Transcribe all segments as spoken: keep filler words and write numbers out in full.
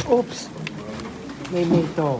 Oops. Meimei tō.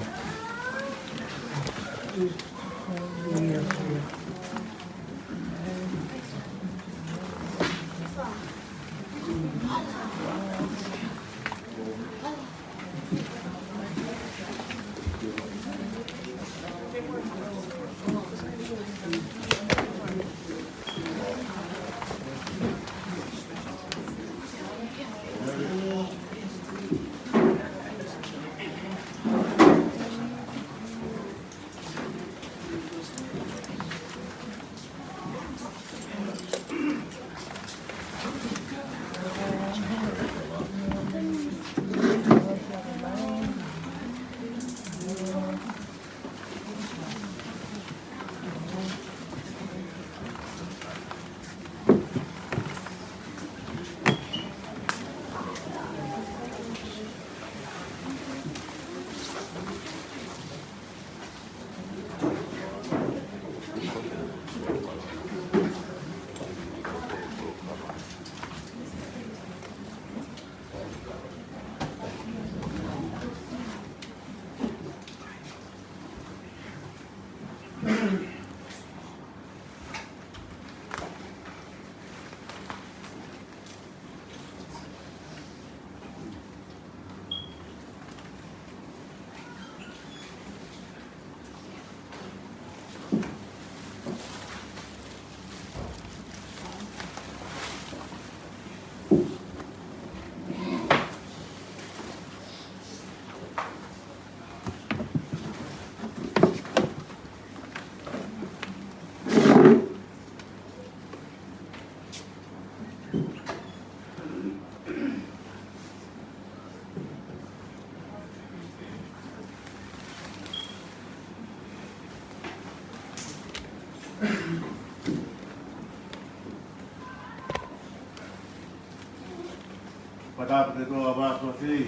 Pata pate toa vā toa three.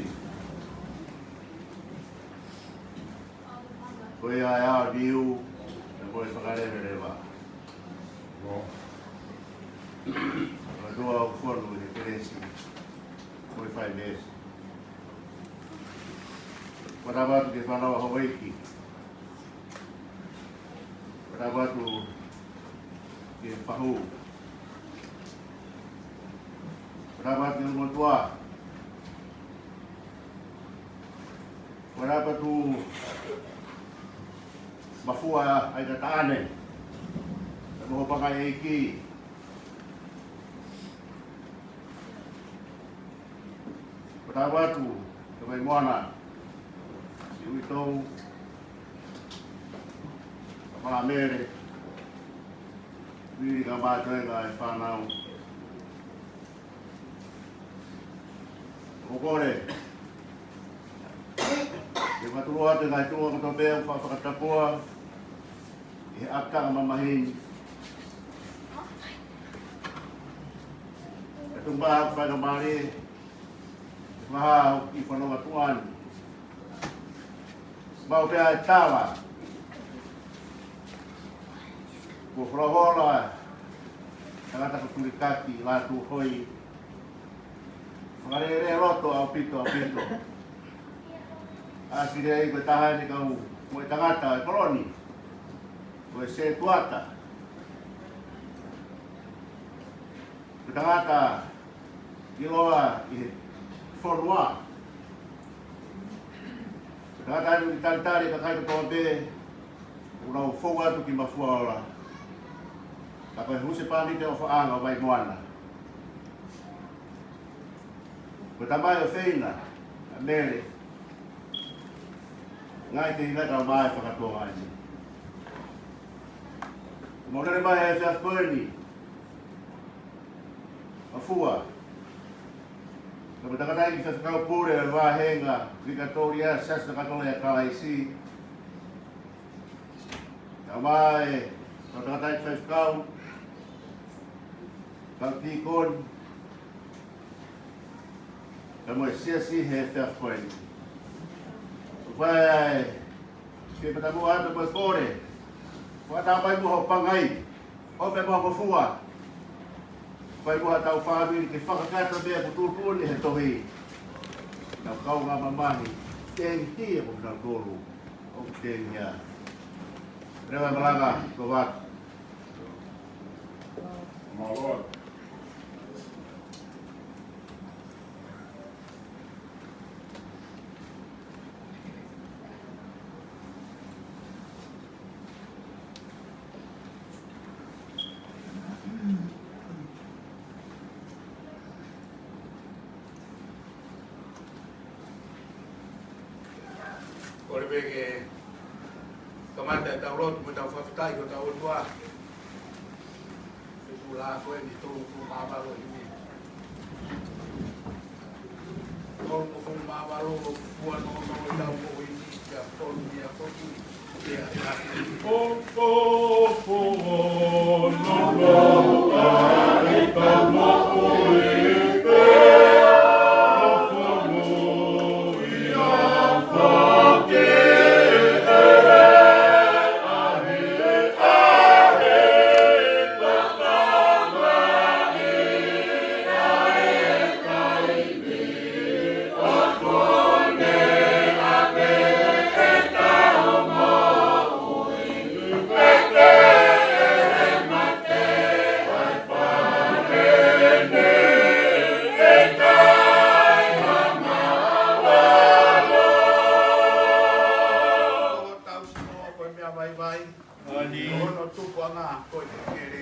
Ko ia ʻa e ʻaho ni ʻoku ʻi ai e fakaleveleva. Ko e toa ʻoku fonu ʻi he kelesi. Ko e fai mesi. Ko e lava atu ki he fānau ʻa Houʻeiki. Ko e lava atu ki he fahu. Ko e lava atu ki he motuʻa. Ko e lava atu Mafua ʻa e tangataʻeiki. Mo hono pangai ʻeiki. Ko e lava atu ki he Vaimoana, siʻi uitou, ka Mele, Vili ka mātoenga e fānau. ʻOku ou kole ke fakatulou atu e ngaahi tuʻunga kotoa pē ʻoku faʻa fakatapua ʻi he ʻakitanga mamahi ni. Ka tuku mai haʻaku faingamālie ke fakahā ʻa e kiʻi fononga tuʻa ni. Mau pea e tala. Kuo folofola e tangata ko Tulikaki Lātūhoi. Fakalelei loto ʻaupito, ʻaupito. ʻAsi lelei ko e taha eni kau mo e tangata e kolo ni. Ko e setuata. Ko e tangata ʻiloa ʻi he fonua. Ko e tangata eni ʻoku talitali e kakai kotoa pē ʻoku nau fou atu ki Mafuaola. Ka ko e husepāniti ʻofaʻanga ʻo Vaimoana. Ko e tamai ʻofeina ʻa Mele. Ngaahi teʻeki ai tau mai fakatonga eni. Mau lele mai he efiafi ko eni. Mafua. Ka mo e tangataʻeiki faifekau pule ʻo e vāhenga Vikatolia, Siasi Fakatotolo ʻa Kalaisi. Ka mai, ka tangataʻeiki faifekau, ka tīkoni, ka mo e siasi he efiafi ko eni. ʻOku ʻi ai e ke pata mo ata mo e kole. Ko ata pai mo hoʻo pangai. ʻO pē mo hoʻo fua. Pai mo haʻatau fāmili ke fakakakato pē ʻa e tuʻutuʻuni he tohi. Kau kaungā mamahi, tēniti e ko kinautolu ʻoku tēniti. Leva e malanga, ko vatu. Mālō. Kole pē ke kamata ʻetau lotu mo ʻetau fakafetaʻi ki hotau ʻOtua. Fetula ko eni tolungofulu mā valu ʻi ni. Tolungofulu mā valu ʻoku fua nono ʻetau moʻui ni kia tolu mia koki. Tau sino ko e meʻa vaivai. Ko hono tupuʻanga ko e kele.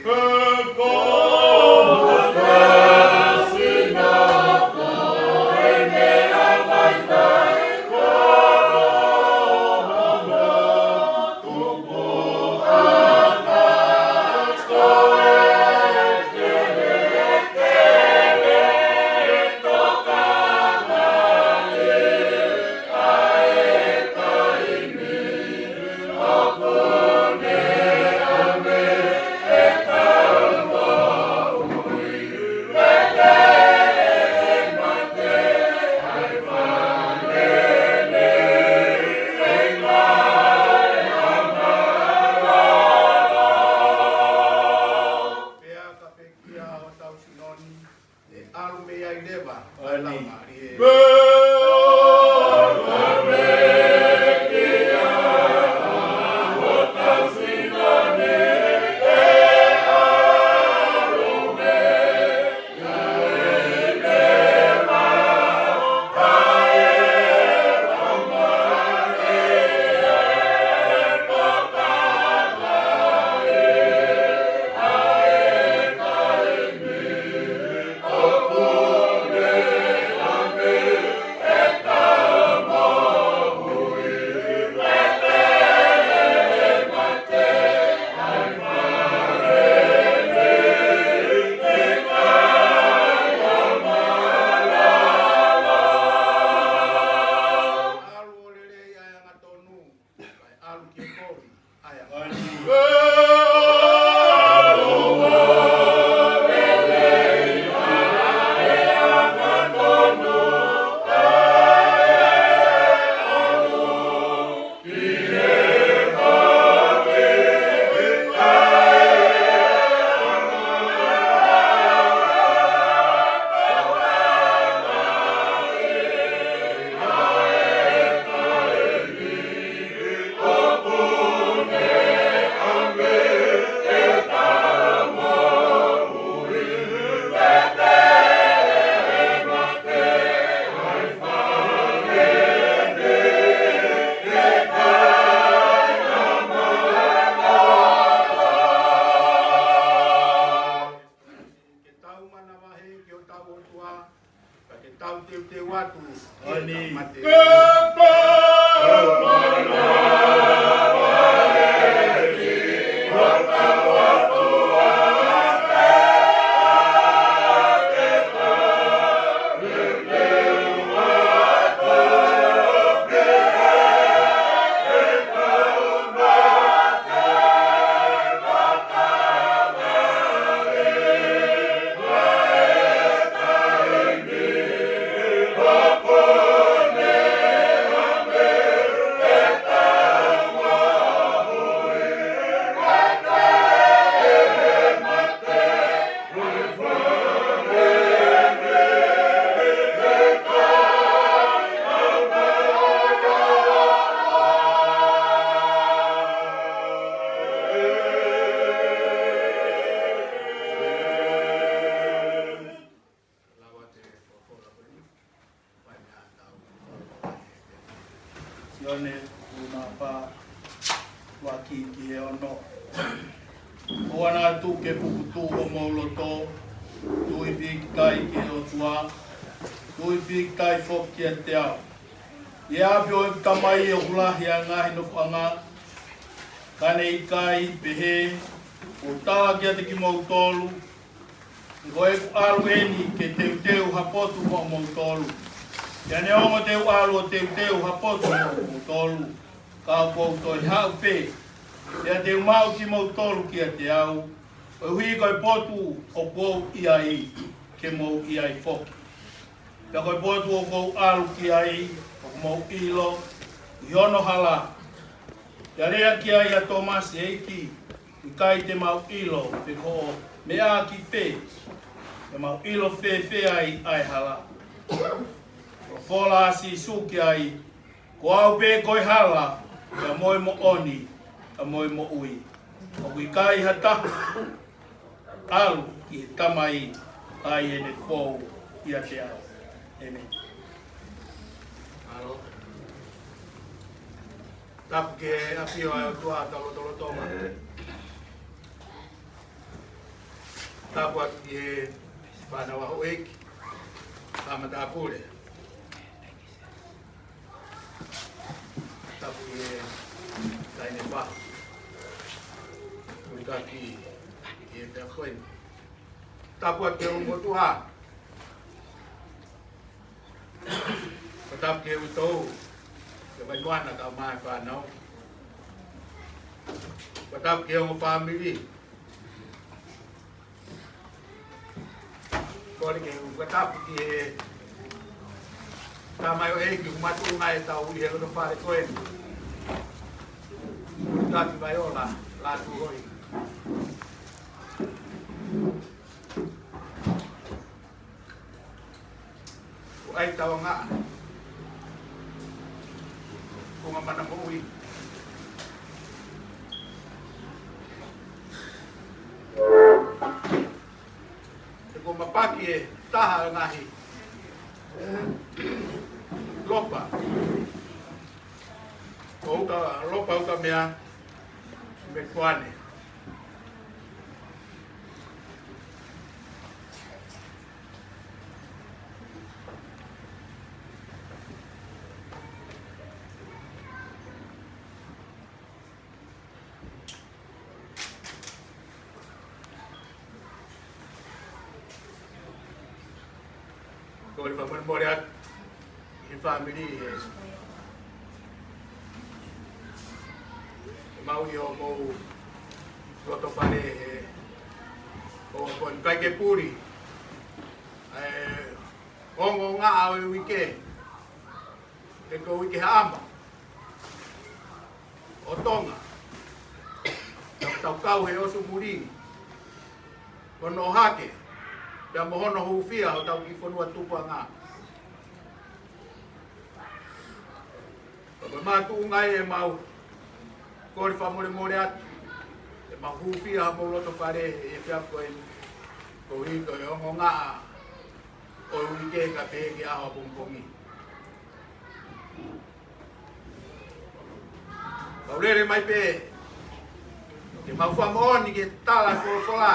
Pea ka pekia hotau sino ni, ʻe ʻalu mei ai leva ʻa e Laumālie. ʻAlu ʻo lelei ʻa e angatonu, ʻalu ki he kovi ʻa e angatonu. Ke tau manavahē ki hotau ʻOtua, ka ke tau teuteu atu ki heʻetau mate. Sione ʻulumafa, ʻuluaki ki he ono. ʻOua naʻa tuku ke puputuʻu homou loto, tui pīkitai ki he ʻOtua, tui pīkitai foki kiate au. ʻI he ʻapi ʻo ʻeku Tamai ʻoku lahi ʻa e ngaahi nofoʻanga, ka ne ʻikai pehē, ʻoku ou tala kiate kimoutolu, ko ʻeku ʻalu eni ke teuteu ha potu moʻomoutolu. Pea neongo te u ʻalu ʻo teuteu ha potu moʻomoutolu, ka ʻoku ou toe haʻu pē, pea te u maʻu kimoutolu kiate au, koeʻuhi ko e potu ʻoku ou ʻi ai, ke mou ʻi ai foki. Pea ko e potu ʻoku ou ʻalu ki ai, ʻoku mou ʻilo, ʻi hono hala. Pea lea ki ai ʻa Tōmasi, ʻEiki, ʻikai te mau ʻilo pe ko hoʻo meʻa ki fē, te mau ʻilo fēfē ai ʻa e hala. Folofola ʻa Sīsū ki ai, Ko au pē ko e hala, pea mo e moʻoni, pea mo e moʻui. ʻOku ʻikai ha taha ʻalu ki he Tamai ʻi he ʻene fou ʻiate au. ʻĒmeni. Mālō. Tapu ki he ʻafio ʻa e ʻOtua ʻi hotau lotolotonga. Tapu atu ki he fānau ʻa houʻeiki, tama matāpule. Tapu ki he taʻahine fahu. Kuitaki ki he pea koe. Tapu atu ki he ongo tuha. Tapu ki he uitou, ki he vai moana ka mai fānau. Tapu ki he ongo fāmili. Kole ke u fakatapu ki he tamaioʻeiki ʻoku makatuʻunga ʻetau ʻi he loto fale ko eni. Taki Vaiola Lātūhoʻi. Ko ai tau anga. Ko ngā mana moʻui. Te ko mapaki e taha ngaahi lopa. Ko uta lopa uta mea me kuane. Ko e fakamolemole atu ki he fāmili he, he maʻu ʻi homou loto fale he, ʻo, ʻoku ʻikai ke puli. ʻE, ongo ngaʻa ʻo e uike. He ko e uike haʻama ʻo Tonga. Tau kau he ʻosu muli. Ko hono ʻohake. Pea mo hono hūfia hotau kiʻi fonua tupuʻanga. Ko e makatuʻunga ʻemau kole fakamolemole atu. ʻEmau hūfia homou loto fale he efiafi ko eni. Koeʻuhi ko e ongo ngaʻa ʻo e uike kae pehē ki he ʻaho ʻapongipongi. Mau lele mai pē, ke mau fakamoʻoni ki he tala ʻa e folofola.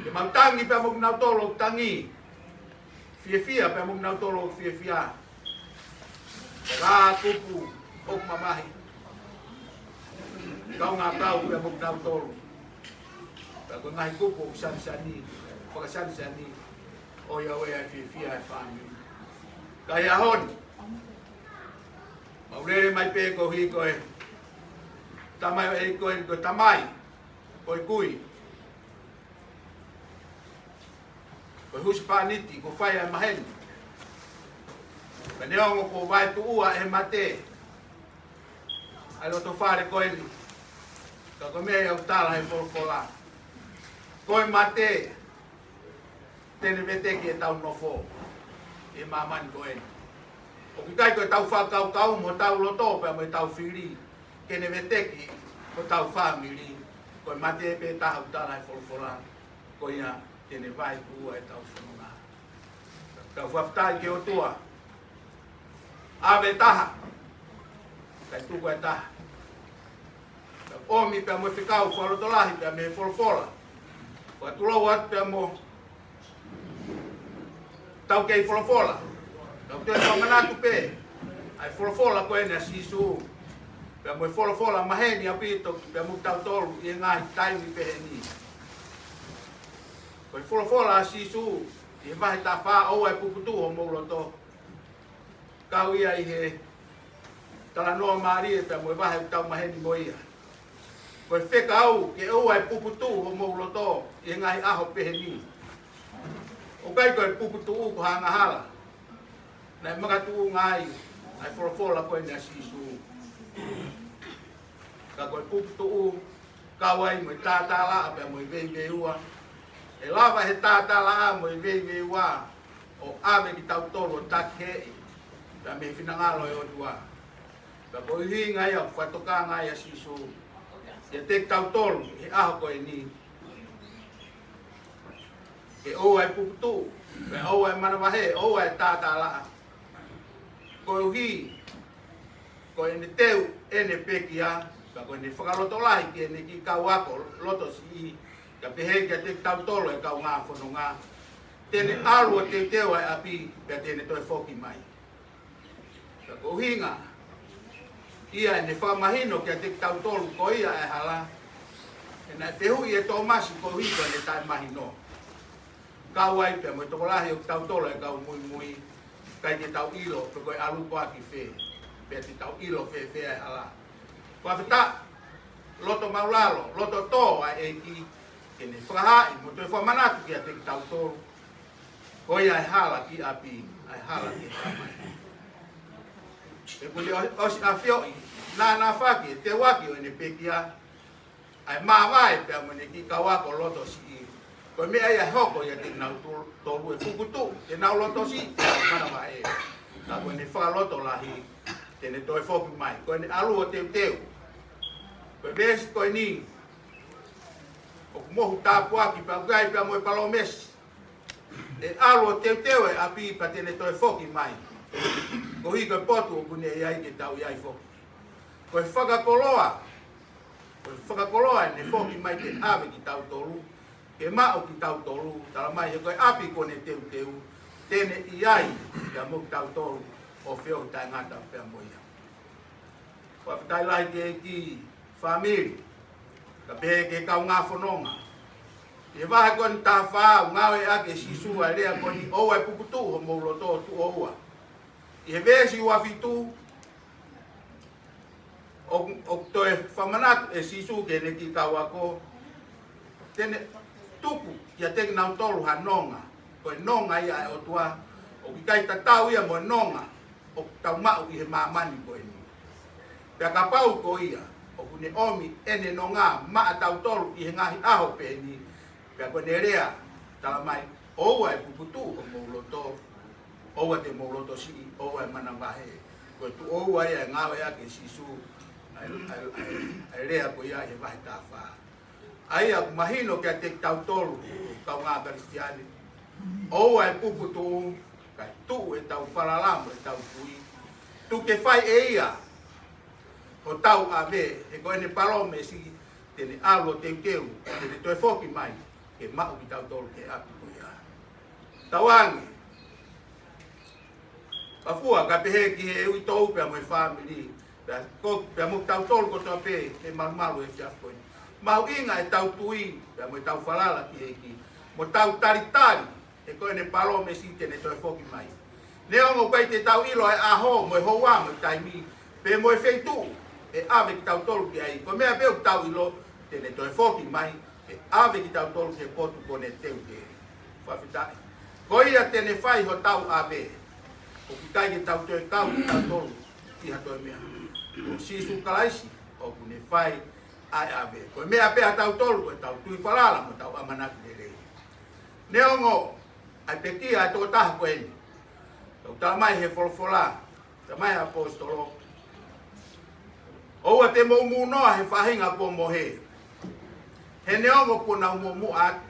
Ke mau tangi pea mo kinautolu ʻoku tangi. Fiefia pea mo kinautolu ʻoku fiefia. Ka kupu ʻoku mamahi. Kaungā kau pea mo kinautolu. Pea ko e ngaahi kupu ʻoku sanisani, fakasanisani. ʻOiauē ʻa e fiefia ʻa e fāmili. Ka ʻi he ʻaho ni, mau lele mai pē koeʻuhi ko e tamaioʻeiki ko eni, ko e tamai ʻo e kui. Ko e husepāniti, kuo fai ʻa e maheni. Pea neongo kuo vaetuʻua ʻe he mate ʻa e loto fale ko eni. Ka ko e meʻa ia ʻoku tala ʻe he folofola. Ko e mate, te ne veteki ʻetau nofo ʻi māmani ko eni. ʻOku ʻikai ko ʻetau fakakaukau mo ʻetau loto pea mo ʻetau fili ke ne veteki hotau fāmili. Ko e mate pē taha ʻoku tala ʻe he folofola. Ko ia te ne vaetuʻua ʻetau fononga. Tau fakafetaʻi ki he ʻOtua. ʻAve taha. kae tuku ʻe taha. Ka ʻomi pea mo e fekau fakalotolahi pea mei he folofola. Fakatulou atu pea mo ʻetau kei folofola. Tau toe fakamanatu pē ʻa e folofola ko eni ʻa Sīsū. Pea mo e folofola maheni ʻaupito pea mo kitautolu ʻi he ngaahi taimi pehē ni. Ko e folofola ʻa Sīsū ʻi he vahe taha fā, ʻoua ʻe puputuʻu homou loto. Kau ia ʻi he talanoa mālie pea mo e vahe ʻoku tau maheni mo ia. Ko e fekau ke ʻoua ʻe puputuʻu homou loto ʻi he ngaahi ʻaho pehē ni. ʻOku ʻikai ko e puputuʻu ko ha angahala naʻe makatuʻunga ai ʻa e folofola ko eni ʻa Sīsū. Ka ko e puputuʻu kau ai mo e tātālaʻa pea mo e veiveiua. ʻE lava he tātālaʻa mo e veiveiua ʻo ʻave kitautolu ʻo takiheeʻi pea mei he finangalo ʻo e ʻOtua. Ka ko e ʻuhinga ia ʻoku fakatokanga ai ʻa Sīsū kiate kitautolu he ʻaho ko eni, ke ʻoua ʻe puputuʻu, pea ʻoua ʻe manavahē, ʻoua ʻe tātālaʻa. Koeʻuhi ko ʻene teu ʻene pekia, ka ko ʻene fakalotolahi ki heʻene kiʻi kau ako loto siʻi, ka pehē kiate kitautolu ʻa e kaungā fononga, te ne ʻalu ʻo teuteu ʻa e ʻapi, pea te ne toe foki mai. Ka ko e ʻuhinga ia ʻene fakamahino kiate kitautolu ko ia ʻa e hala, he naʻe fehuʻi ʻe Tōmasi koeʻuhi ko ʻene taʻemahino. Kau ai pea mo e tokolahi ʻo kitautolu ʻa e kau muimui, ʻikai ke tau ʻilo pe ko e ʻalu koā ki fē, pea te tau ʻilo fēfē ʻa e hala. Fakafetaʻi, loto maulalo, loto tō ʻa e ʻEiki, ke ne fakahaaʻi mo toe fakamanatu kiate kitautolu ko ia ʻa e hala ki ʻapi, ʻa e hala ki he Tamai. He kuo ne ʻo-, ʻosi ʻafioʻi, naʻa na fake, teuaki ʻo ʻene pekia, ʻa e māvae pea mo ʻene kiʻi kau ako loto siʻi. Ko e meʻa ia ʻe hoko ia kiate kinautolu ʻe puputuʻu, te nau loto siʻi, te nau manavahē. Ka ko ʻene fakalotolahi, te ne toe foki mai. Ko ʻene ʻalu ʻo teuteu. Ko e veesi ko eni, ʻoku mohu tāpuaki pea ʻoku ʻi ai pea mo e palōmesi. ʻE ʻalu ʻo teuteu ʻa e ʻapi pea te ne toe foki mai. Koeʻuhi ko e potu ʻoku ne ʻi ai ke tau ʻi ai foki. Ko e fakakoloa, ko e fakakoloa ʻene foki mai ke ʻave kitautolu, ke maʻu kitautolu, tala mai he ko e ʻapi kuo ne teuteu, te ne ʻi ai pea mo kitautolu ʻo feohi taʻengata pea mo ia. Fakafetaʻi lahi ki he ʻEiki, fāmili, ka pehē ki he kaungā fononga. ʻI he vahe ko eni taha fā, ʻoku ngāueʻaki ʻe Sīsū ʻa e lea ko eni, ʻoua ʻe puputuʻu homou loto, tuʻo ua. ʻI he veesi ua fitu, ʻo, ʻoku toe fakamanatu ʻe Sīsū ki heʻene kiʻi kau ako, te ne tuku kiate kinautolu ha nonga, ko e nonga ia ʻa e ʻOtua, ʻoku ʻikai tatau ia mo e nonga ʻoku tau maʻu ʻi he māmani ko eni. Pea kapau ko ia ʻoku ne ʻomi ʻene nonga maʻatautolu ʻi he ngaahi ʻaho pehē ni, pea ko ʻene lea, tala mai, ʻoua ʻe puputuʻu homou loto, ʻoua te mou loto siʻi, ʻoua ʻe manavahē. Ko e tuʻo ua ia ʻe ngāueʻaki ʻe Sīsū ʻa e, ʻa e, ʻa e, ʻa e lea ko ia ʻi he vahe taha fā. ʻA ia ʻoku mahino kiate kitautolu, kaungā Kalisitiane, ʻoua ʻe puputuʻu, kae tuʻu ʻetau falala mo ʻetau tui. Tuku ke fai ʻe ia hotau ʻave, he ko ʻene palōmesi, te ne ʻalu ʻo teuteu, te ne toe foki mai, ke maʻu kitautolu ki he ʻapi ko ia. Tauange, ka fua, ka pehē ki he uitou pea mo e fāmili, pea ko, pea mo kitautolu kotoa pē, he malumalu he efiafi ko eni. Mahuʻinga ʻetau tui, pea mo ʻetau falala ki he ʻEiki, mo ʻetau talitali, he ko ʻene palōmesi te ne toe foki mai. Neongo ʻoku ʻikai te tau ʻilo ʻa e ʻaho, mo e houa, mo e taimi, pe mo e feituʻu ʻe ʻave kitautolu ki ai. Ko e meʻa pē ʻoku tau ʻilo, te ne toe foki mai, ʻe ʻave kitautolu ki he potu kuo ne teuteu. Fakafetaʻi. Ko ia te ne fai hotau ʻave. ʻOku ʻikai ke tau toe kau kitautolu ki ha toe meʻa. Ko Sīsū Kalaisi, ʻoku ne fai ʻa e ʻave. Ko e meʻa pē ʻatautolu, ko ʻetau tui falala mo ʻetau ʻamanaki lelei. Neongo ʻa e pekia ʻa e tokotaha ko eni. Tau tala mai he folofola, tala mai he ʻaposetolo, ʻoua te mou mūnoa he faʻahinga kuo mohe. He neongo kuo nau muʻomuʻa atu,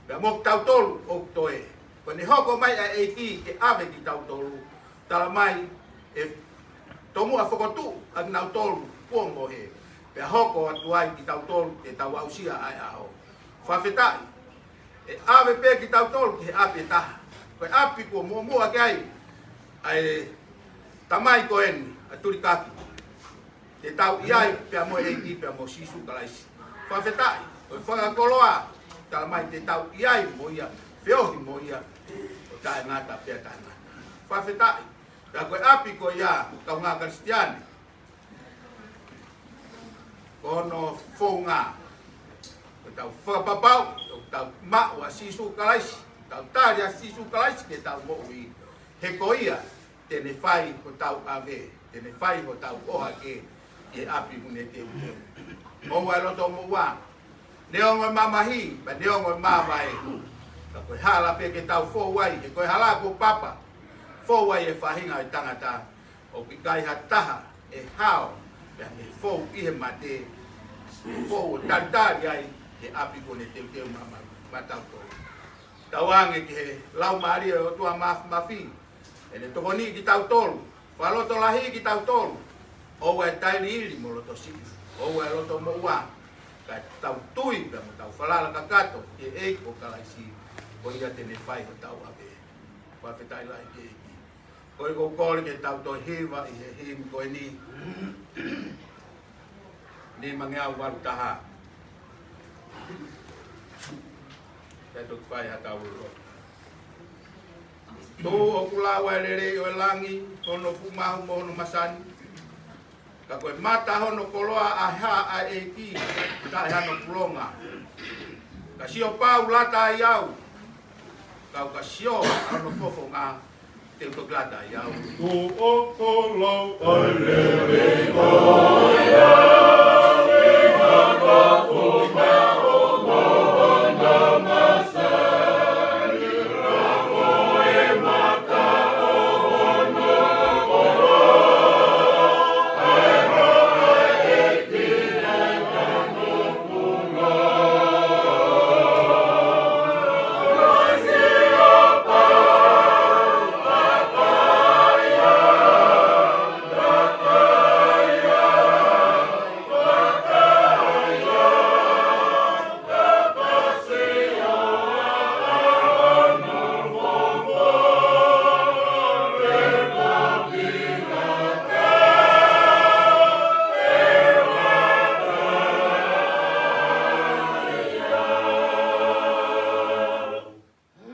pea mo kitautolu ʻoku toe. Ko ʻene hoko mai ʻa e ʻEiki ke ʻave kitautolu, tala mai ʻe tomuʻa fokotuʻu ʻa kinautolu kuo ngohe, pea hoko atu ai kitautolu ke tau aʻusia ʻa e ʻaho. Fakafetaʻi, ʻe ʻave pē kitautolu ki he ʻapi ʻe taha. Ko e ʻapi kuo muʻomuʻa ki ai ʻa e tamai ko eni, ʻa Tulikaki. Te tau ʻi ai pea mo e ʻEiki pea mo Sīsū Kalaisi. Fakafetaʻi, ko e fakakoloa, talamai te tau ʻi ai mo ia, feohi mo ia, ʻo taʻengata pea taʻengata. Fakafetaʻi, pea ko e ʻapi ko ia, kaungā Kalisitiane, ko hono founga, ko ʻetau fakapapau, ʻoku tau maʻu ʻa Sīsū Kalaisi, tau tali ʻa Sīsū Kalaisi ke tau moʻui, he ko ia te ne fai hotau ʻave, te ne fai hotau ʻohake ki he ʻapi ʻoku ne teuteu. Moʻua e loto moʻua, neongo e mamahi, pea neongo e māvae, ka ko e hala pē ke tau fou ai, he ko e hala kuo papa, fou ai e faʻahinga ʻo e tangata, ʻoku ʻikai ha taha ʻe hao, pea ke fou ʻi he mate, fou ʻo talitali ai ki he ʻapi ʻoku ne teuteu maʻa, maʻa, maʻatautolu. Tauange ki he Laumālie ʻo e ʻOtua Māfimafi, ʻene tokoniʻi kitautolu, fakalotolahiʻi kitautolu, ʻoua ʻe tailiili mo loto siʻi, ʻoua ʻe loto moʻua, ka tau tui pea mo tau falala kakato ki he ʻEiki ko Kalaisi, ko ia te ne fai hotau ʻave. Fakafetaʻi lahi ki he ʻEiki. Ko ia ʻoku ou kole ke tau toe hiva ʻi he himi ko eni. Nimangeau valu taha. Tau toki fai haʻatau lotu. Tuʻu ʻoku lau ʻa e lelei ʻo e langi, hono fuʻu mahu mo hono masani. Ka ko e mata hono koloa ʻa e hā ʻa e ʻEiki, taʻe hano kulonga. Ka sio pau lata ai au, kau ka sio ʻa hono fofonga, te u toki lata ai au. Tuʻu ʻoku lau ʻa e lelei ʻo e langi, hono fuʻu mahu mo hono masani.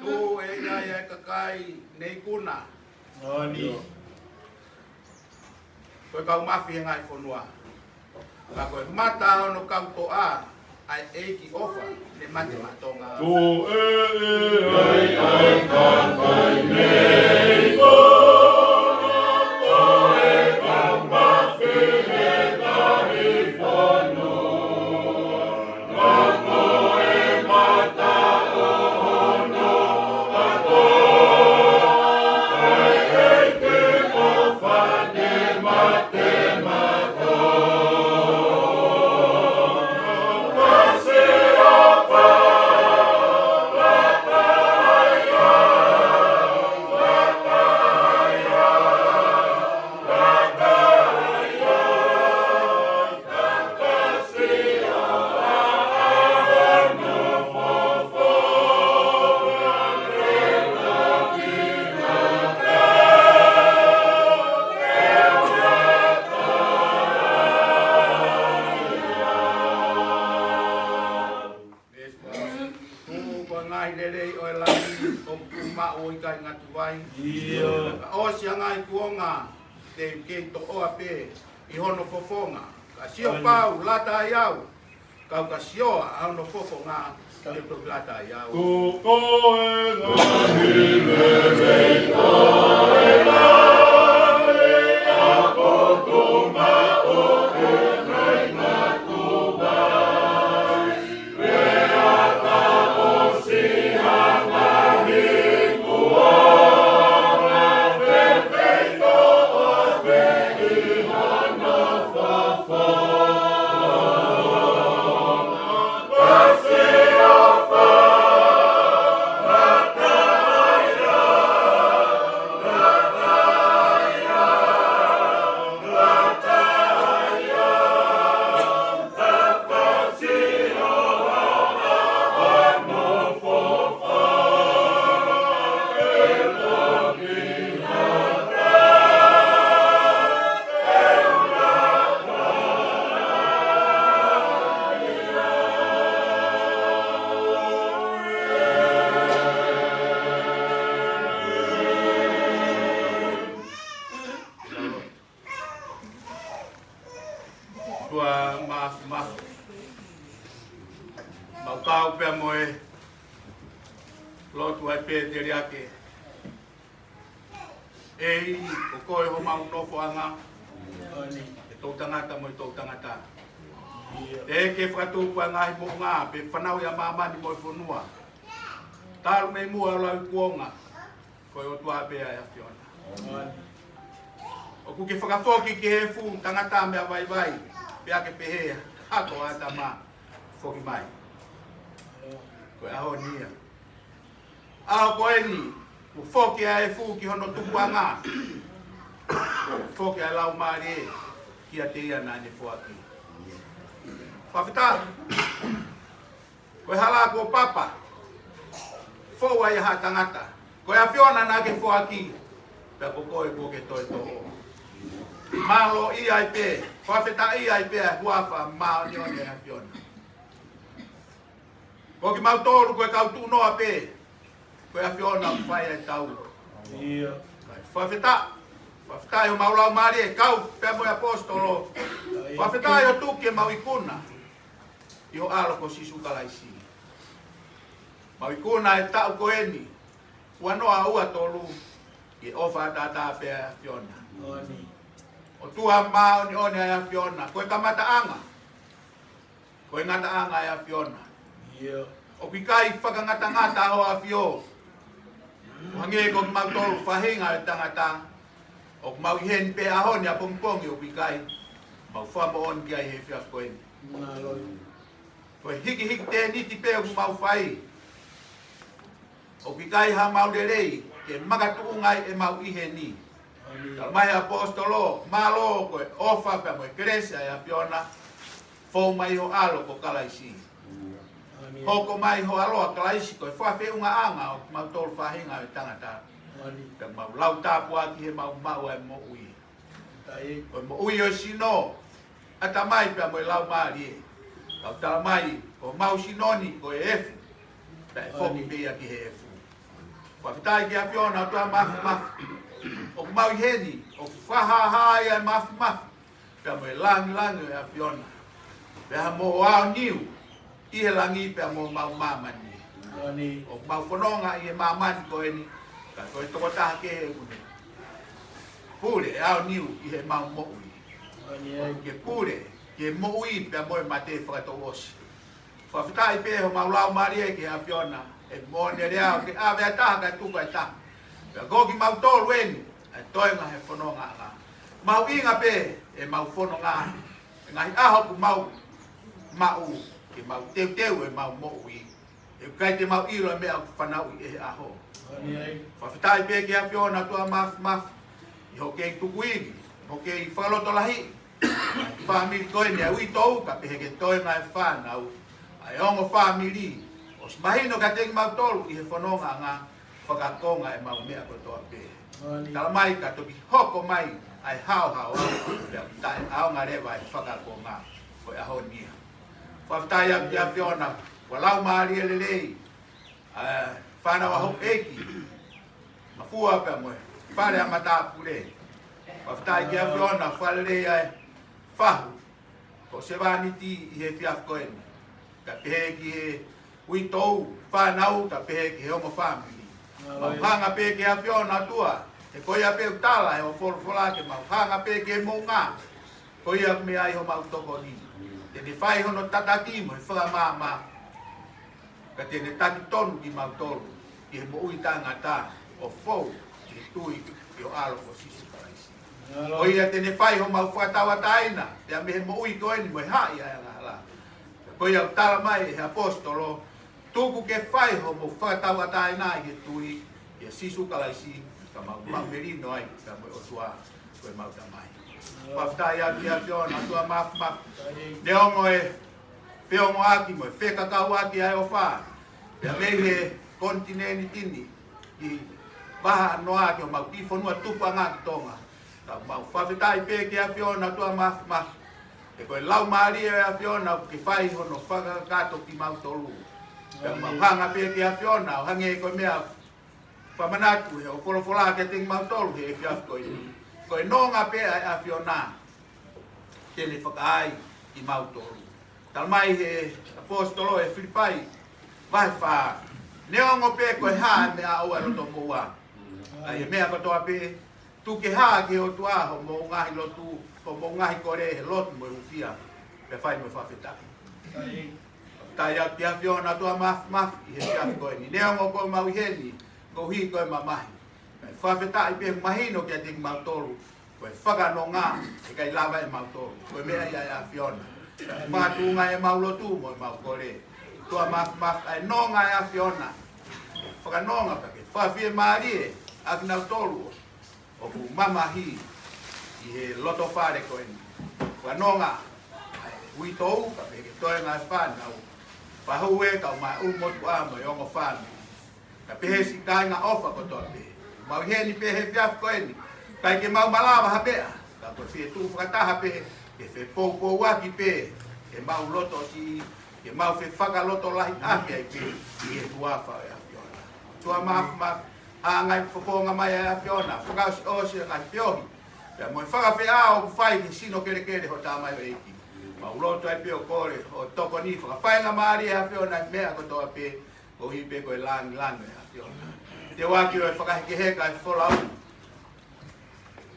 Tuʻu ʻe ʻi ai ʻa e kakai ne ikuna. Moʻoni. Ko e kau mafai he ngaahi fonua. Ka ko e mata hono kau toʻa, ʻa e ʻEiki ʻofa, ne mate maʻa Tonga. Tuʻu ʻe ʻi ai ʻa e kakai ne ikuna, ko e kau mafai he ngaahi fonua. Tuʻu ko e ngaahi lelei ʻo e langi, ʻoku tuʻu maʻu ʻo ʻikai ngata ai. ʻIo. Ka ʻosi ʻa e ngaahi kuonga, te u kei toʻoa pē ʻi hono fofonga. Ka sio pau, lata ai au, kau ka sio ʻa hono fofonga, te u toki lata ai au. Tuʻu ko e ngaahi lelei ʻo e langi, ʻoku tuʻu maʻu ʻo ʻikai ngata ai. ʻOtua Māfimafi, mau kau pea mo e lotu ʻa e pēteliake. ʻEiki, ko koe homau nofoʻanga, ʻe toʻutangata mo e toʻutangata. Teʻeki ke fakatupu ʻa e ngaahi moʻunga pe fanauʻi ʻa māmani mo e fonua. Talu mei muʻa ʻo lauikuonga, ko e ʻOtua pē ʻa e ʻAfiona. ʻOku ke fakafoki ki he efu tangata meʻa vaivai, pea ke pehē, Hako ʻAtama, foki mai. Ko e ʻaho ni ia. ʻAho ko eni, kuo foki ʻa e efu ki hono tupuʻanga. Foki ʻa e Laumālie kiate ia naʻa ne foaki. Fakafetaʻi. Ko e hala kuo papa, fou ai ha tangata. Ko e ʻAfiona naʻa ke foaki, pea ko koe kuo ke toe toʻo. Mālō ia ai pē, fakafetaʻi ai pē ʻa e huafa māʻoniʻoni ʻa e ʻAfiona. Ko kimautolu ko e kau tuʻunoa pē, ko e ʻAfiona ʻoku fai ʻa e tau. Fakafetaʻi, fakafetaʻi homau laumālie, kau pea mo e ʻaposetolo. Fakafetaʻi ʻo tuku ke mau ikuna ʻi ho ʻAlo ko Sīsū Kalaisi. Mau ikuna e taʻu ko eni, ua noa ua tolu, ʻi he ʻofa ʻataʻatā pē ʻa e ʻAfiona. ʻOtua māʻoniʻoni ʻa e ʻAfiona, ko e kamataʻanga, ko e ngataʻanga ʻa e ʻAfiona. ʻOku ʻikai fakangatangata ho ʻAfio. ʻO hangē ko kimautolu faʻahinga ʻo e tangata, ʻoku mau ʻi heni pē ʻaho ni ʻapongipongi ʻoku ʻikai, mau fakamoʻoni ki ai he efiafi ko eni. Ko e hikihiki tēniti pē ʻoku mau fai, ʻoku ʻikai haʻamau lelei ke makatuʻunga ai ʻemau ʻi heni. Talamai ʻe he ʻaposetolo, mālō ko e ʻofa pea mo e kelesi ʻa e ʻAfiona, fou mai ho ʻAlo ko Kalaisi. Hoko mai ho ʻAlo ʻa Kalaisi ko e fakafeʻungaʻanga ʻo kimautolu faʻahinga ʻo e tangata. Pea mau lau tāpuaki he mau maʻu ʻa e moʻui. Ko e moʻui ʻo e sino, ʻatamai pea mo e laumālie. Kau talamai, ko homau sino ni ko e efu, pea ʻe foki pē ia ki he efu. Fakafetaʻi ki he ʻAfiona ʻOtua Māfimafi. ʻOku mau ʻi heni, ʻoku fakahāhā ai ʻa e māfimafi pea mo e lāngilangi ʻo e ʻAfiona. Pea mo ʻAoniu ʻi he langi pea mo homau māmani. ʻOku mau fononga ʻi he māmani ko eni, ka ko e tokotaha kehe ʻoku ne pule ʻe ʻAoniu ʻi heʻemau moʻui. ʻOku ke pule ki he moʻui pea mo e mate fakatouʻosi. Fakafetaʻi pē homau laumālie ki he ʻAfiona, ʻe moʻoni e lea ʻoku ke ʻave ʻa e taha kae tuku ʻa e taha. Pea ko kimautolu eni, ʻa e toenga he fonongaʻanga. Mahuʻinga pē ʻemau fononga, he ngaahi ʻaho ʻoku mau maʻu, ke mau teuteu ʻemau moʻui. ʻE ʻikai te mau ʻilo e meʻa ʻoku fanauʻi ʻe he ʻaho. Fakafetaʻi pē ki he ʻAfiona ʻOtua Māfimafi, ʻi hoʻo kei tukuivi, mo hoʻo kei fakalotolahiʻi ʻa e fāmili ko eni ʻa e uitou, kae pehē ki he toenga ʻo e fānau, ʻa e ongo fāmili, ʻosi mahino kiate kimautolu ʻi he fonongaʻanga, fakakonga ʻemau meʻa kotoa pē. Talamai ka toki hoko mai ʻa e haohaoa, pea taʻeʻaonga leva e fakakonga, ko e ʻaho ni ia. Fakafetaʻi atu ki he ʻAfiona, ʻoku laumālie lelei, ʻa e fānau ʻa houʻeiki, Mafua pea mo e fale ʻa matāpule. Fakafetaʻi ki he ʻAfiona, fakalelei ʻa e fahu, ko e sevāniti ʻi he efiafi ko eni. Kae pehē ki he uitou, fānau, kae pehē ki he ongo fāmili. Mau hanga pē ki he ʻAfiona ʻOtua, he ko ia pē ʻoku tala ʻe hoʻo folofola ke mau hanga pē ki he moʻunga. Ko ia ʻoku meʻa ai homau tokoni. Te ne fai hono tataki mo e fakamaama. Ka te ne taki tonu kimautolu ki he moʻui taʻengata ʻo fou ki he tui ki ho ʻAlo ko Sīsū Kalaisi. Ko ia te ne fai homau fakatauʻatāina, pea mei he moʻui ko eni mo e haʻi ʻa e angahala. Ko ia ʻoku talamai ʻe he ʻaposetolo, tuku ke fai hoʻomou fakatauʻatāina ʻi he tui kia Sīsū Kalaisi, ka mau, mau melino ai, ka mo e ʻOtua, ko ʻemau Tamai. Fakafetaʻi atu ki he ʻAfiona, ʻOtua Māfimafi. Neongo e feongoʻaki mo e fekakauʻaki ʻa e ʻofa, pea mei he konitinēniti ni, ki he vahaʻa noa ki homau kiʻi fonua tupuʻanga ki Tonga. Ka mau fakafetaʻi pē ki he ʻAfiona ʻOtua Māfimafi. He ko e Laumālie ʻo e ʻAfiona ʻoku ke fai hono fakakakato kimautolu. Pea mau hanga pē ki he ʻAfiona, ʻo hangē ko e meʻa fakamanatu ʻe hoʻo folofola kiate kimautolu he efiafi ko eni. Ko e nonga pē ʻa e ʻAfiona te ne fakaai kimautolu. Talamai ʻe he ʻaposetolo ʻi Filipai, vahe fā: Neongo pe ko e hā e meʻa ʻoku ʻi loto moua, ʻa e meʻa kotoa pe, tuku ke hā ki he ʻOtua hoʻomou ngaahi lotu, hoʻomou ngaahi kole ʻi he lotu mo e hūfia, pea fai mo e fakafetaʻi. Fakafetaʻi atu ki he ʻAfiona ʻOtua Māfimafi ʻi he efiafi ko eni. Neongo ʻoku mau ʻi heni koeʻuhi ko e mamahi, kae fakafetaʻi pea mahino kiate kimautolu ko e fakanonga ʻe ʻikai lava ʻe mautolu, ko e meʻa ia ʻa e ʻAfiona. Makatuʻunga ʻemau lotu mo ʻemau kole, ʻOtua Māfimafi, ʻa e nonga ʻa e ʻAfiona, fakanonga pea ke fakafiemālie ʻa kinautolu ʻoku mamahi ʻi he loto fale ko eni. Fakanonga ʻa e uitou, kae pehē ki he toenga ʻo e fānau, faʻu ē, kae ʻumaʻā e ʻulumotuʻa mo e ongo fāmili, kae pehē siʻi kāinga ʻofa kotoa pe. Mau ʻi heni pē he efiafi ko eni, ʻikai ke mau malava ha meʻa, ka ko e fie tuʻu fakataha pē ke fepoupouaki pē ʻemau loto siʻi, ke mau fefakalotolahiʻaki ai pē ʻi he huafa ʻo e ʻAfiona. ʻOtua Māfimafi, hanga ʻo fofonga mai ʻa e ʻAfiona, fakaʻosiʻosi ʻa e ngaahi feohi pea mo e fakafeʻao ʻoku fai ki he sino kelekele ʻo hota mai ʻEiki. Mau lotu ai pē ʻo kole hoʻo tokoni fakafaingamālie ʻa e ʻAfiona ʻi he meʻa kotoa pe, koeʻuhi pē ko e lāngilangi ʻo e ʻAfiona. Te u ʻoatu ʻa e fakahekeheka ʻo e folau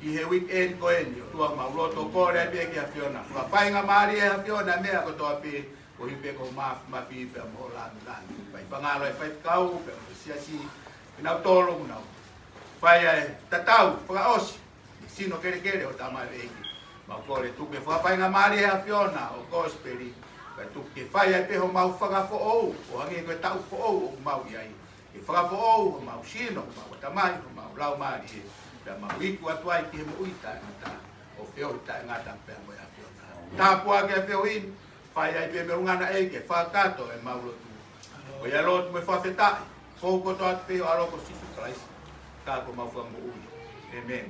ʻi he weekend ko eni, ʻOtua, mau lotu ʻo kole ai pē ki he ʻAfiona, fakafaingamālie ʻa e ʻAfiona ʻi he meʻa kotoa pe, koeʻuhi pē ko e māfimafi pea mo e lāngilangi. Fai fakangaloʻi ʻa e faifekau pea mo e siasi, kinautolu ʻoku nau fai ʻa e tatau fakaʻosi ʻi he sino kelekele ʻo hota mai ʻEiki. Mau kole tuku ke fakafaingamālie ʻa e ʻAfiona ʻa e kosipeli, kae tuku ke fai ai pē homau fakafoʻou, ʻo hangē ko e taʻu foʻou ʻoku mau ʻi ai. Ke fakafoʻou homau sino, homau ʻatamai, homau laumālie, pea mau iku atu ai ki he moʻui taʻengata, ʻo feohi taʻengata pea mo e ʻAfiona. Tāpuakiʻi ʻa e feohi ni, fai ai pē mei ʻolunga na ʻEiki, ke fakakakato ʻemau lotu. Ko ia ʻa e lotu mo e fakafetaʻi, fou kotoa atu pē ʻi ho ʻAlo ko Sīsū Kalaisi, ka ko homau Fakamoʻui. ʻĒmeni.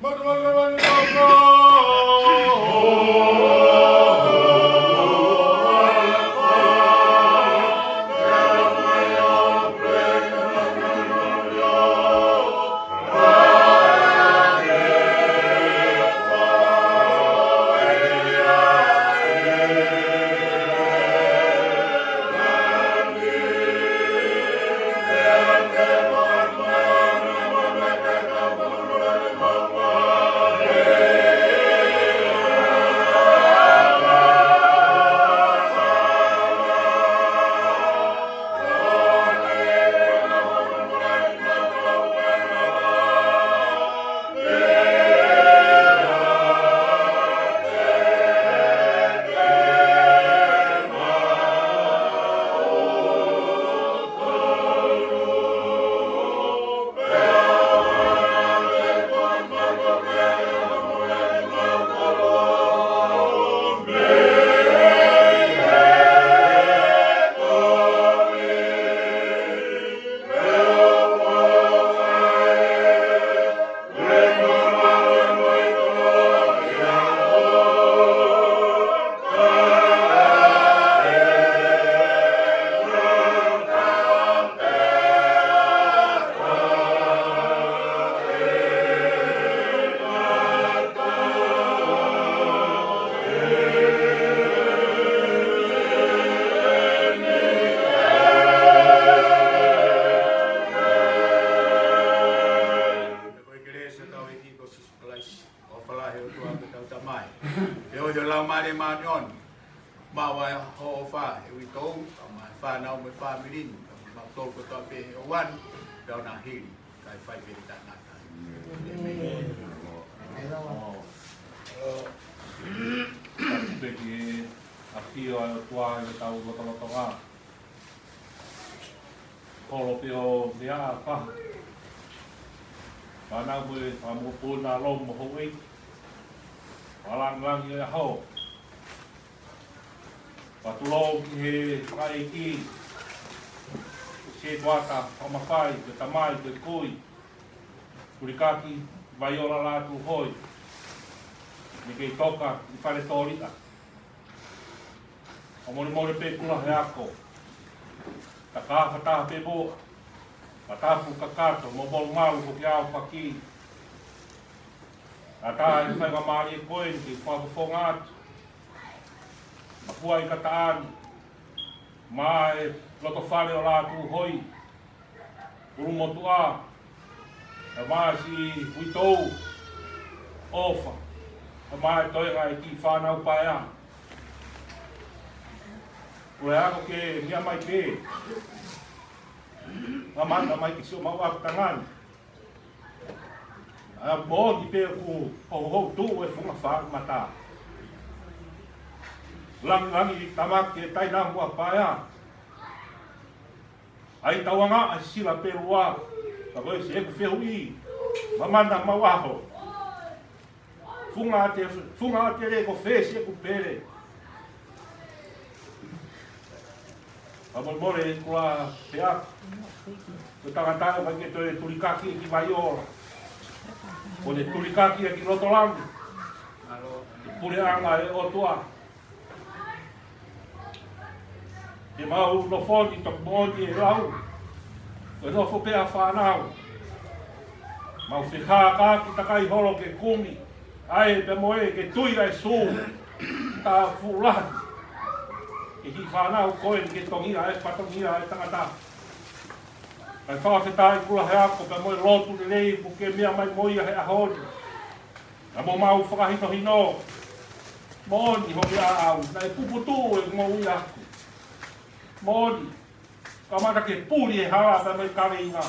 Ko e kelesi ʻa hotau ʻEiki ko Sīsū Kalaisi, ʻofa lahi ʻa e ʻOtua ko hotau Tamai, feohi ʻa e Laumālie Māʻoniʻoni, maʻu ʻa e ʻofa ʻa e uitou, kae ʻumaʻā e fānau mo e fāmili ni, kae ʻumaʻā kimautolu kotoa pē ʻi he ʻaho ni, pea ʻo na hili, kae fai pē ʻi he taʻengata. ʻĒmeni. Pea ki he ʻafio ʻa e ʻOtua ʻi hotau lotolotonga. Holo pē ʻo meʻa ʻa e fānau mo e fāmili, puna, lotu mo houʻeiki. Fakalāngilangi ʻo e ʻaho. Fakatulou ki he fakaʻeiki, Sētuata Fakamafai, ko e tamai, ko e kui, Kulikaki Vaiola Lātūhoi, ne kei toka ʻi Faletōliʻa. ʻOku molemole pē kula he ako. Taka fakataha pē mo, fakatapu kakato mo molumalu ko ki ʻaofaki. ʻAtā e faingamālie ko eni ke fakafofonga atu Mafua ʻi Kataʻani, mo e loto fale ʻo Lātūhoi, ʻUlumotuʻa, ʻa Masi Uitou, ʻOfa, ʻa mo e toenga e kiʻi fānau paea. Ko e ako ke meʻa mai pē, mamata mai ki siʻomau ʻapi tangani. ʻA moʻoni pē ʻoku hohou tuʻu e funga fā mata. Langilangi tamaki e taina mua paea. ʻAi tauanga ʻa sila pē lua. Ka ko e si eku fehuʻi. Mamana mau aho. Funga te, funga te le ko fesi eku pele. Ka mo mole kula pea. Ko tangata ʻoku ʻikai ke toe tulikaki ki vai ora. Ko ne tulikaki ki loto langi. Puleʻanga e ʻOtua. Ke mau nofo ni toki moʻoni e lau. Ko e nofo pē ʻa fānau. Mau fehākaki takai holo ke kumi. ʻAi pē mo e ke tui ʻa e sū. Tā fuʻu lahi. Ke kiʻi fānau ko eni ke tongia e fatongia e tangata. Kae fakafetaʻi kula he ako pē mo e lotu lelei ʻoku ke meʻa mai mo ia he ʻaho ni. Naʻa mo mau fakahinohino. Moʻoni hoki ʻaʻau, naʻe puputuʻu e moʻui aku. Moʻoni, kamata ke puli e hala pea mo e kaveinga.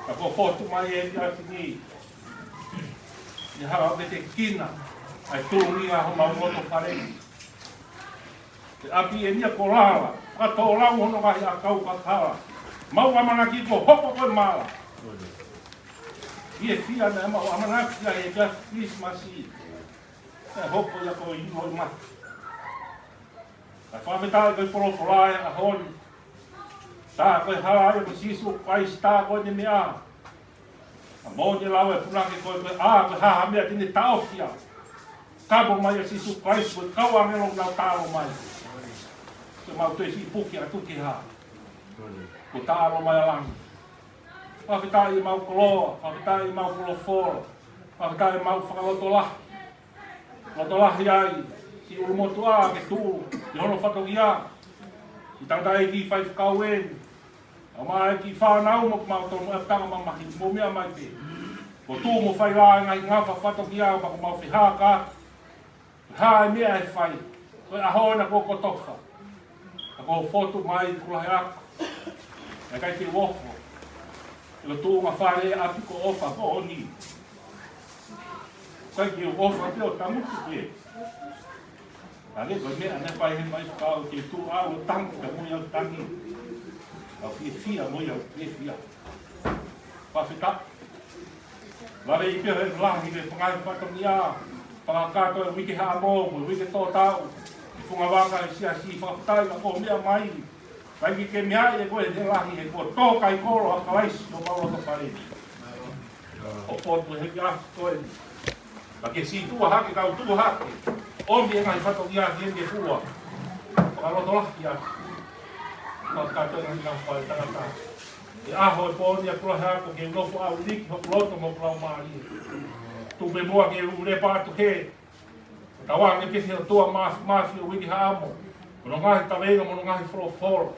Ka ko e fotu mai e kia tini. Ia hala me te kina, ʻai tulungia homau loto fale. Ke ʻapi e nia ko lala, ka tō lau hono ngaahi ʻakau ka kala. Mau ʻamanaki ko hoko ko e mala. ʻI he fia naʻa mau ʻamanaki ai e kia Christmas. E hoko ia ko i mo i ma. Ka fakafetaʻi ko e polofola e ʻaho ni. Tā ko e hala ia ko Sīsū Kalaisi tā ko e ne meʻa. ʻA moʻoni lau e punake ko e, ko e, ʻa, ko e hā ha meʻa te ne taʻofi au. Ka mo mai ʻa Sīsū Kalaisi ko e kau ʻāngelo nau tālo mai. Ke mau toe siʻi puke atu ke hā. Ko tālo mai ʻa langi. Fakafetaʻi mau koloa, fakafetaʻi mau kolofola, fakafetaʻi mau fakalotolahi. Lotolahi ai, ki ʻUlumotuʻa ke tuʻu, ki hono fatongia. Ki tangataʻeiki faifekau eni. ʻA mo e kiʻi fānau mo mau tonu e tanga mamahi, mo meʻa mai pē. Ko tuʻu mo fai la e ngaahi ngafa fatongia, ma ko mau fehākaki. Hā e meʻa e fai, ko e ʻaho na ko kotofa. Ka ko fotu mai kula he ako. ʻIkai ke ofo. ʻIlo tuʻunga fale ʻapi ko ʻOfa ko ʻoni. ʻIkai ke ofo pē ʻo tangutu pē. Ka ke ko e meʻa ne fai he mai kau ke tuʻu au ʻo tangi ka mo ia ʻo tangi. Au fiefia mo ia ʻo fiefia. Fakafetaʻi. Lave ʻi pē he lahi le fangai fatongia. Fakakato e uike haʻamo, mo e uike tōtau. ʻI funga vaka e siasi fakafetaʻi ka ko meʻa mai. Kai ki ke meʻa e ko e he lahi he ko tō kai kolo ʻa Kalaisi ʻo mau loto fale. ʻO potu he kia koe. Ka ke sītuʻa hake, kau tuʻu hake. ʻOmi e ngaahi fatongia ki he ke fua. Fakalotolahi atu. Fakakato e ngaahi ngaahi fai tangata. ʻI he ʻaho e pō ni ʻa kula he ako ke nofo ʻau liki hoku loto mo hoku laumālie. Tuku pē muʻa ke u lepa atu he. Tauange ke fia tua mafi, mafi ʻo uike haʻamo. Mo hono ngaahi kaveinga, mo hono ngaahi folofola.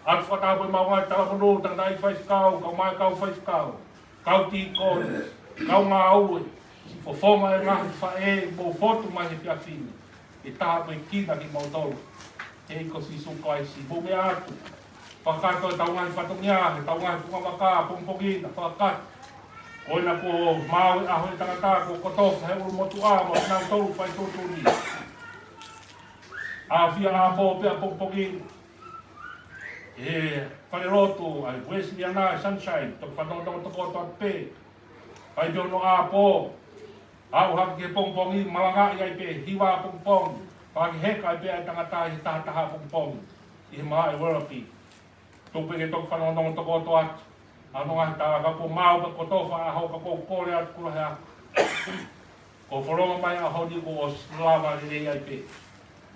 ʻAtu fakataha pē mau ngaahi talamonū, tangataʻeiki faifekau, kau mai kau faifekau. Kau tīkoni, kau ngāue, fofonga e ngaahi faʻē, mo fotu mai he efiafi ni. ʻE taha pē kina kimoutolu. He ʻi ko Sīsū Kalaisi, mo meʻa atu. Fakakato e tau ngaahi fatongia, he tau ngaahi funga maka, pongipongi na, fakakato. Ko ena ko mau e ʻaho e tangata, ko kotofa he ʻUlumotuʻa, mo kinautolu fai tuʻutuʻuni. ʻAfia ʻapō pea pongipongi. ʻE fale lotu ʻa e Uēsiliana ʻa e Sunshine, toki fanongo toko atu pē. Fai pē hono ʻapō, ʻalu hake ki he pongipongi, malangaʻi ai pē, hiva pongipongi, fakaheka ai pē ʻa e tangata ʻi he taha taha pongipongi, ʻi he malaʻe Werribee. Tuku pē ke toki fanongo toko atu, ʻa hono ngaahi tala ka ko mau ka kotofa ʻaho ka ko kole atu kula he ako. Ko fononga mai ʻaho ni kuo ʻosi lava lelei ai pē.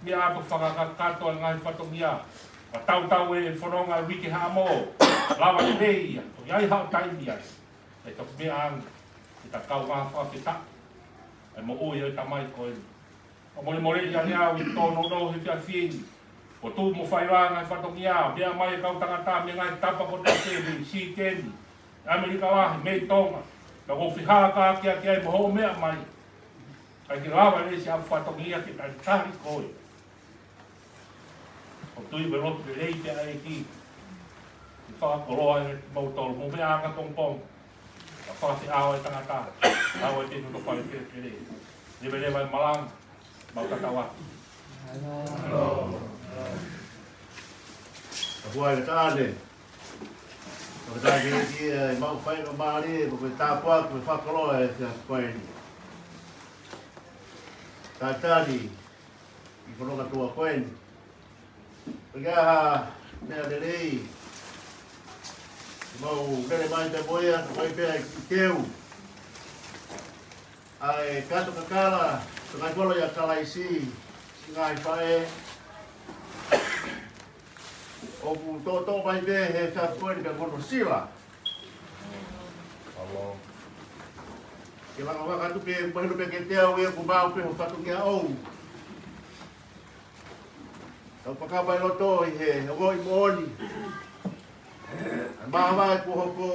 Meʻa atu fakakakato e ngaahi fatongia. Ka tautau e fononga e uike haʻamo. Lava lelei ia. Ko ia ʻi haʻo taimi ai. ʻE toki meʻa ange. ʻE ta kau ngaahi fakafetaʻi. ʻE moʻui ʻo e tamai ko eni. ʻOku molemole ʻi he ʻaho ni ʻi he tōnounou he efiafi ni. ʻOku tuʻu mo failanga e fatongia, meʻa mai e kau tangata mei he ngaahi tapa kotoa pē, mei Siteni, ʻAmelika Lahi, mei Tonga. Ka ʻoku fihaka ake ake ai mo hoʻo meʻa mai. ʻIkai ke lava leva siʻa fatongia ke talitali koe. ʻOku ou tui ko e lotu lelei pē ʻa e ʻEiki. ʻI he fakakoloa ʻe moutolu mo e meʻa anga pongipongi. Ka fakafeʻao e tangata, ʻalu e tenu no fale pele pele. Leveleva e malanga, mau tatau atu. Ka puai ka taʻane. Ka taʻane ki he ʻEiki ʻa e mau faingamālie, ko e tāpuaki, ko e fakakoloa ʻa e efiafi ko eni. Talitali ʻi he fononga tuʻa ko eni. Ko e hā ha meʻa lelei, mau lele mai pē mo ia, ko e pē ʻa e teu. ʻA e kato kakala, ko e ngaahi kolo ʻia Kalaisi, siʻi ngaahi faʻē. ʻOku toʻotoʻo mai pē he efiafi ko eni pea ko hono sila. Ke langa vaka atu pē, mahino pē kiate au ia ʻoku maʻu pē ho fatongia ʻoʻou. Tau fakapapau ʻi loto ʻi he ongoʻi moʻoni. ʻA e māvae kuo hoko.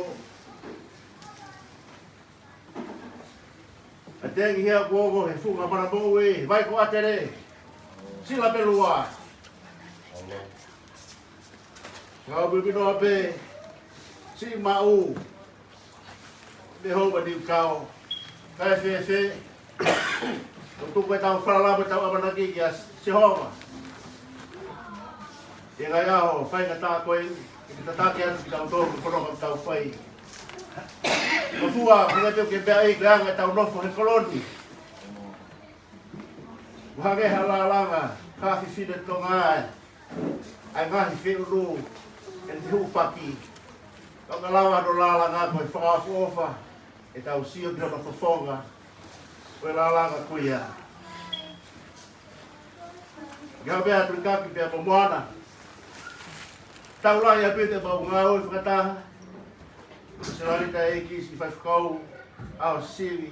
ʻA e tengi hea kuo ongo he funga mana moʻui, vai ko ʻatele. Sila pē lua. Ngāue pē pino pē, siʻi maʻu, mei he houʻeiki ni kau, kae fēfē, ʻoku tuku ʻetau falala mo ʻetau ʻamanaki kia Sihova. ʻI he ngaahi ʻaho faingataʻa ko eni, ke tataki atu kitautolu, ko e fononga ʻoku tau fai. Ko e fua, ko e meʻa pē ʻoku ke meaʻi, ko e anga ʻetau nofo he kolo ni. Kuo hangē ha lālanga, ka fifine Tonga ai. ʻA e ngaahi feʻunu, ʻe te hū paki. Ka ʻoku lava hono lālanga ko e fakaʻofoʻofa, ʻetau sio ki hono fofonga, ko e lālanga ko ia. Ke hā pē ʻa Tulikaki pea mo Moana. Tau lahi ʻaupito ʻemau ngāue fakataha. Ko e Selanita ʻEiki siʻi faifekau, ʻAosivi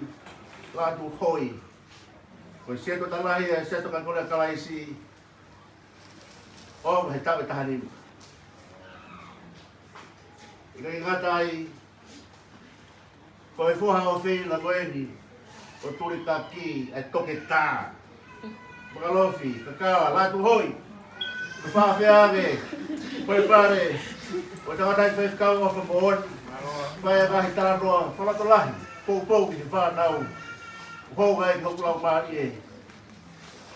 Lātūhoi. Ko e seto talahi ʻa e seto kakai kolo ʻa Kalaisi. ʻO he taʻu ʻe taha nima. ʻIkai ngata ai, ko e foha ʻofeina ko eni ʻo Tulikaki ʻa e toketā. Makalofi, Kakala, Lātūhoi. Ko e fakaafeʻi ange, ko e pale, ko e tangataʻeiki faifekau ʻofa moʻoni. Fai ʻa e ngaahi talanoa fakalotolahi, poupou ki he fānau. Hounga ai ki hoku laumālie.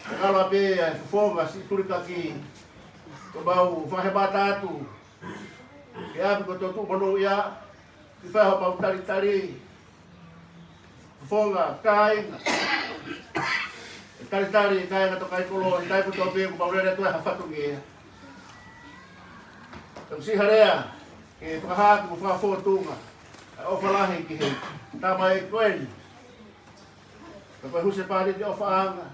Kakala pē ʻa e fofonga siʻi Tulikaki. Ko ʻemau fakahemata atu. Ke ʻapi ko e toʻu tuʻu monūʻia. Ke fai haʻamau talitali. Fofonga, kāinga. ʻE talitali, kāinga tokaikoloi, taimi kotoa pē, ʻoku mau lele atu ai ha fatongia. Tau siʻi halea, ke fakahā atu mo fakafōtunga. ʻA e ʻofa lahi ki he tamaiki ko eni. Ka ko e husepāniti ʻofaʻanga.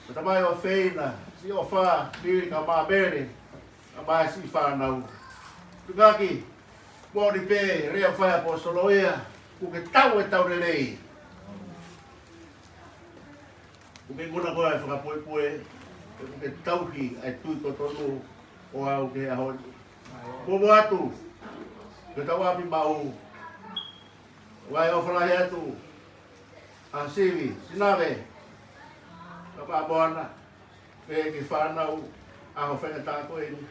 Ko e tamai ʻofeina, siʻi ʻofa, Pili ka Māmele. Ka mai siʻi fānau. Tulikaki, moʻoni pē, lea fai ʻaposetolo ia, ʻoku ke tau e tau lelei. ʻOku ke nguna koe ʻa e fakapuepue, ʻoku ke tauhi ʻa e tui totonu ʻo aʻu ki he ʻaho ni. Mou ō atu, ke tau ʻapi maʻu, ʻoku ʻofa lahi atu, ʻa Sivi, Sinave, ka pā Moana, pea ki he fānau, ʻaho faingataʻa ko eni.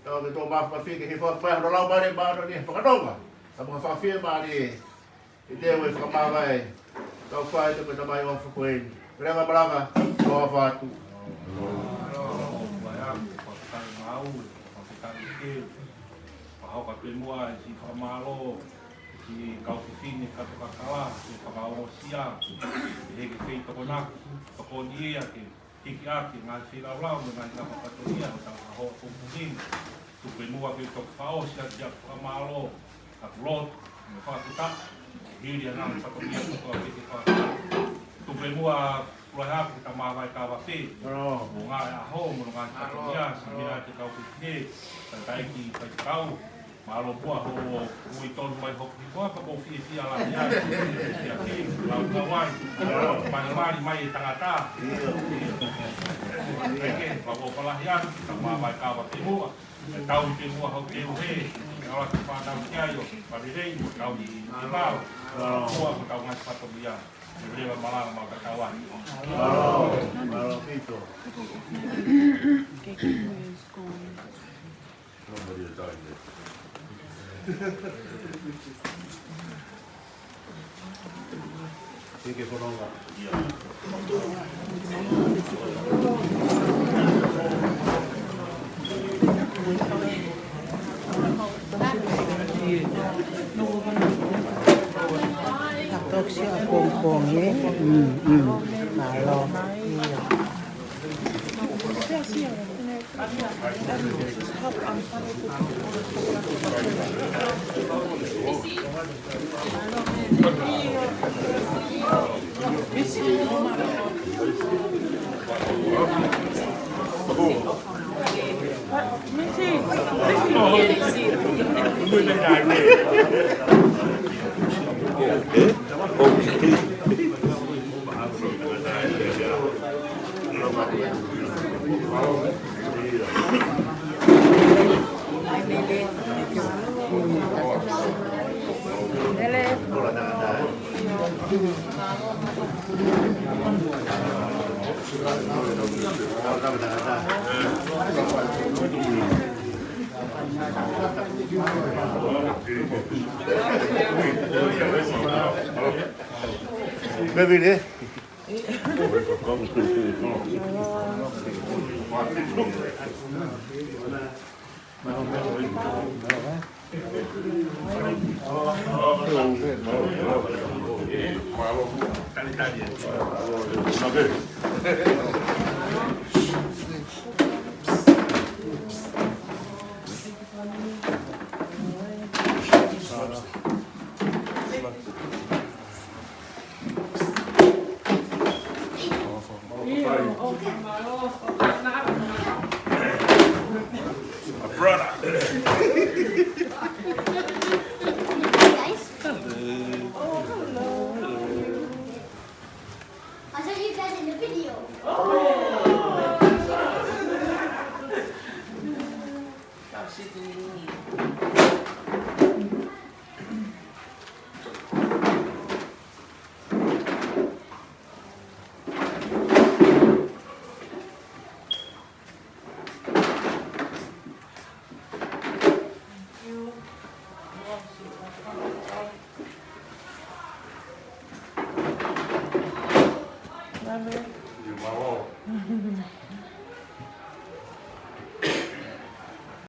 Tau ke tō mafafi ke hifo atu mai hono Laumālie Māʻoniʻoni he fakanonga, ka mo e fakafiemālie, ʻi he ue fakamāvae, tau fai te ko e tamai ʻofa ko eni. Leva malanga, tau ʻofa atu. Fakahoko pē muʻa ʻa e siʻi fakamālō, siʻi kau fefine Kato Kakala, siʻi fakaongosia, ʻi he ʻEiki Tokonaki, tokoni ia ke hiki ʻaki e ngaahi feilaulau mo e ngaahi ngāue fakatōkiʻa ʻo ʻetau ʻaho ʻapongipongi ni. Tuku pē muʻa ke toki fakaʻosi atu ʻa e fakamālō, ʻa e lotu, mo e fakafetaʻi, hili ʻa e ngaahi fatongia kotoa pē ke fakafetaʻi. Tuku pē muʻa Kulaʻehape ki he tama vai kava pē. Mālō. Mo e ngaahi ʻaho, mo e ngaahi fatongia, siʻi meʻa te kau fefine, tangataʻeiki faifekau. Mālō muʻa hoʻo ui tonu mai hoku hingoa, pea ʻoku ou fiefia lahi ai. Fiefia ki, lau kau ai. Mai mali mai e tangata. Peke, pea ʻoku ou fālahi atu, ka mā mai kava te muʻa. Tau te muʻa hoku te uhe, ke ala ke fānau ki ai ʻo, pea lelei, ʻo tau i, i lao. Mālō muʻa, ko tau ngai fato ia. Ke leva malanga mau ka tau ai. Mālō, mālō kito. Hiki fononga. Toksia pongpong, eh? Mm, mm. Mālō. Ia. Mevile. My brother. Guys. Hello. Oh, hello. Hello. I saw you guys in the video. Love it. You're my lord.